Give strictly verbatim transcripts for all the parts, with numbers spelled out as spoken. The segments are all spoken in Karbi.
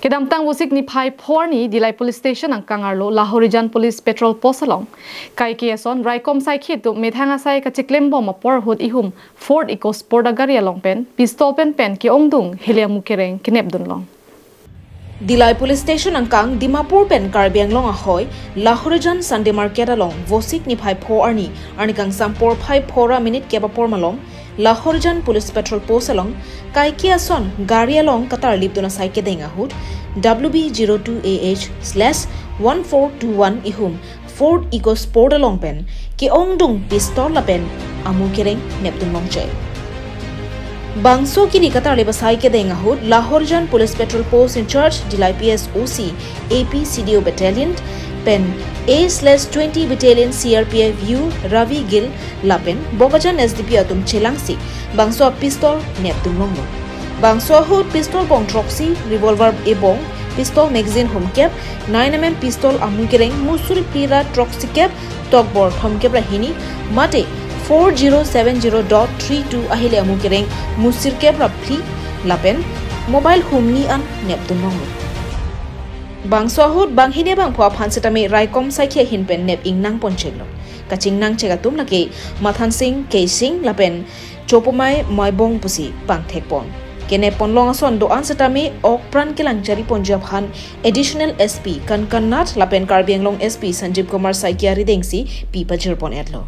Kedamtang Vosik niphai pho arni Dillai Police Station angkang arlo Lahorijan Police Patrol Post along kaike ason raikom saikhi atum methang asai kachiklem bom apor ahut ihum Ford EcoSport agari along pen pistol pen pen ke-ongdung hile amu kereng kenep dunlong. Dillai Police Station angkang Dimapur pen Karbi Anglong ahoi Lahorijan Sunday Market along Vosik niphai pho arni, arni kangsam porphai pho ra minute kep apor malom Lahorijan Police Patrol Post along kaike ason gari along katarlip dun asai kedeng ahut W B zero two A H slash one four two one ihum Ford EcoSport along pen ke-ongdung pistol lapen amu kereng nep dunlong che. Bangso kiri katarlip asai kedeng ahut Lahorijan Police Patrol Post in charge Dillai P S O C A P C D O Battalion pen A slash twenty Battalion C R P F U Ravi Gill lapen Bokajan S D P O atum chelangsi bangso pistol nep dunlonglo. Bangso ahut pistol bong throksi, revolver ebong pistol magazine hum kep, nine M M pistol amu kereng musuri phli ra throksi kep, tokbor thom kep ra hini, mate four zero seven zero dot three two ahile amu kereng musir kep ra phli lapen mobile humni an nep dunlonglo. Bangso ahut banghini bangpho aphan setame raikom saikhi ahin pen nep ingnang pon cheklo. Kachingnang chek atum lake Mathansing Keising lapen Chopomai Maibong pusi pangthek pon. Kenep ponlong ason do-an setame ok pran kelang chari ponji aphan Additional S P Kankan Nath lapen Karbi Anglong S P Sanjeev Kumar Saikia arideng si pi pajir pon etlo.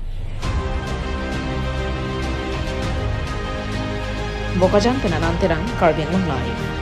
Bokajan pen Anand Terang, Karbi Anglong Live.